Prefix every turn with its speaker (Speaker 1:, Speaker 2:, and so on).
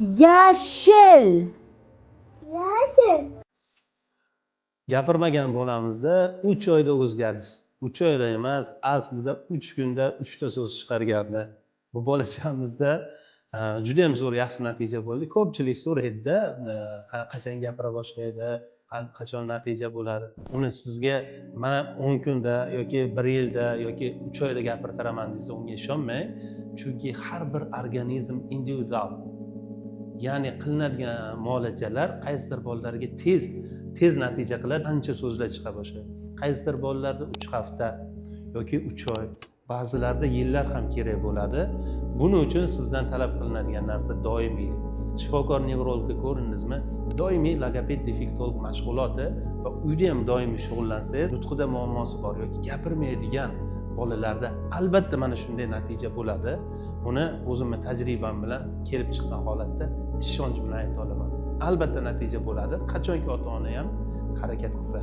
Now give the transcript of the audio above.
Speaker 1: Yashil.
Speaker 2: Yashil.
Speaker 3: Gapirmagan bolamizda 3 oyda o'zgarish, 3 oyda emas, aslida 3 kunda uchta so'z chiqargandi bu bolachamizda. Judayam zo'r, yaxshi natija bo'ldi. Ko'pchilik so'raydida, qachon gapira boshlaydi, qachon natija bo'ladi. Uni sizga mana 10 kunda yoki bir yilda yoki 3 oyda gapirtiraman desa, unga ishonmang, chunki har bir organizm individual, ya'ni qilinadigan muolajalar qaysidir bolalarga tez tez natija qiladi, ancha so'zlar chiqa boshlaydi, qaysidir bolalarda 3 hafta yoki 3 oy, ba'zilarda yillar ham kerak bo'ladi. Buning uchun sizdan talab qilinadigan narsa doimiylik. Shifokor nevrologga ko'rindingizmi, doimiy logoped, defektolog mashg'uloti va uyda ham doimiy shug'ullansangiz, nutqida muammosi bor yoki gapirmaydigan bolalarda albatta mana shunday natija bo'ladi. Buni o'zimni tajribam bilan kelib chiqqan holatda ishonch bilan ayta olaman, albatta natija bo'ladi, qachonki ota ona ham harakat qilsa.